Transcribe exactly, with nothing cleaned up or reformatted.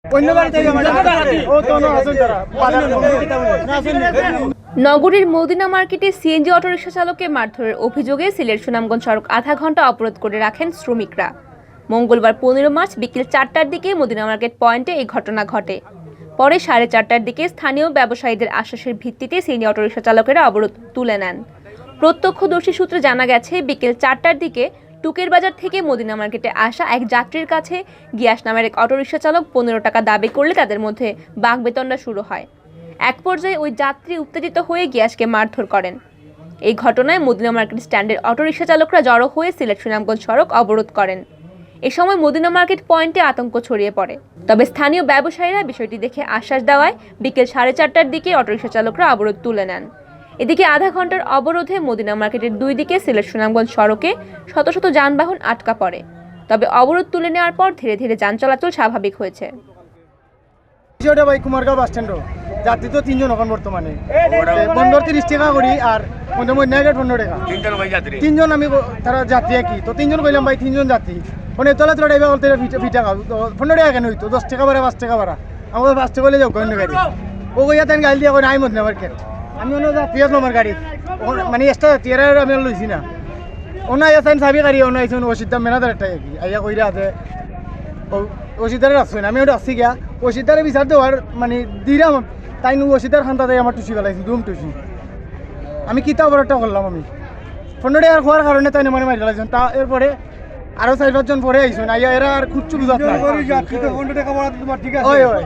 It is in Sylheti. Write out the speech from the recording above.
অন্য গাড়িতে যাবে। ও তো না, আসুন তারা। না, আসুন। নগরীর মদিনা মার্কেটে সিএনজি অটোরিকশা চালককে মারধরের অভিযোগে সিলেট সুনামগঞ্জ সড়ক আধা ঘন্টা অবরোধ করে রাখেন শ্রমিকরা। মঙ্গলবার পনেরো মার্চ বিকেল চারটার দিকে মদিনা মার্কেট পয়েন্টে এই ঘটনা ঘটে। পরে সাড়ে চারটার দিকে স্থানীয় ব্যবসায়ীদের আশ্বাসের ভিত্তিতে সিএনজি অটোরিকশা চালকেরা অবরোধ তুলে নেন। প্রত্যক্ষদর্শী সূত্রে জানা গেছে, বিকেল চারটার দিকে টুকের বাজার থেকে মদিনা মার্কেটে আসা এক যাত্রীর কাছে গিয়াস নামের এক অটোরিকশা চালক পনেরো টাকা দাবি করলে তাদের মধ্যে বাকবিতণ্ডা শুরু হয়। এক পর্যায়ে ওই যাত্রী উত্তেজিত হয়ে গিয়াসকে মারধর করেন। এই ঘটনায় মদিনা মার্কেট স্ট্যান্ডের অটোরিকশা চালকরা জড়ো হয়ে সিলেট সুনামগঞ্জ সড়ক অবরোধ করেন। এ সময় মদিনা মার্কেট পয়েন্টে আতঙ্ক ছড়িয়ে পড়ে। তবে স্থানীয় ব্যবসায়ীরা বিষয়টি দেখে আশ্বাস দেওয়ায় বিকেল সাড়ে চারটার দিকে অটোরিকশা চালকরা অবরোধ তুলে নেন। এদিকে আধা ঘন্টার অবরোধে মদিনা মার্কেটের দুই দিকে সিলেট সুনামগঞ্জ সড়কে শত শত যানবাহন আটকা পড়ে। তবে অবরোধ তুলে নেওয়ার পর ধীরে ধীরে যান চলাচল স্বাভাবিক হয়েছে। ওটা ভাই কুমারগাঁও বাস স্ট্যান্ডও। যাত্রী তো তিনজন এখন বর্তমানে। বন্দর তিরিশ টাকা করি আর মধ্যে মধ্যে নেগেট পনেরো টাকা। তিনজন ভাই যাত্রী। তিনজন আমি ব-, তারা যাত্রী একই। তো তিনজন কইলাম, "ভাই, তিনজন যাত্রী।" মানে, "তোলা তোলা ড্রাইভার বলতে এটা ফিটা, ফিটা খাও। তো পনেরো টাকা কেন হইতো? দশ টাকা বাড়া, পাঁচ টাকা বাড়া।" আমাকে পাঁচ টাকা হইলে যাও, অন্য গাড়ি। ও কইয়া তাই গাইল দিয়া কই, "নাই মধ্যে আমার কেন।" আমি অন্য যাত্রী আসলো আমার গাড়ি। ওখানে, মানে, এক্সট্রা যাত্রী, এরা আমি আর লইছি না। অন্য আইয়া চাইন চাবি গাড়ি, অন্য আইসুন অসিদ্ধার ম্যানেজার একটা আর কি। আইয়া কইরা আছে, ও, অসিদ্ধারে রাখছুন। আমি ওটা আসছি গিয়া। অসিদ্ধারে বিচার দেওয়ার, মানে, দিলাম। তাই নু অসিদ্ধার খান্তা তাই আমার টুসি ফেলাইছি, দুম টুসি। আমি কিতা অপরাধটা করলাম আমি? পনেরো টাকার খোয়ার কারণে তাই মানে মারি ফেলাইছেন। তা এরপরে আরো চার পাঁচজন পরে আইসুন। আইয়া এরা আর কিচ্ছু বুঝাত নাই। পনেরো টাকা বাড়াতে তোমার ঠিক আছে? ওই, ওই।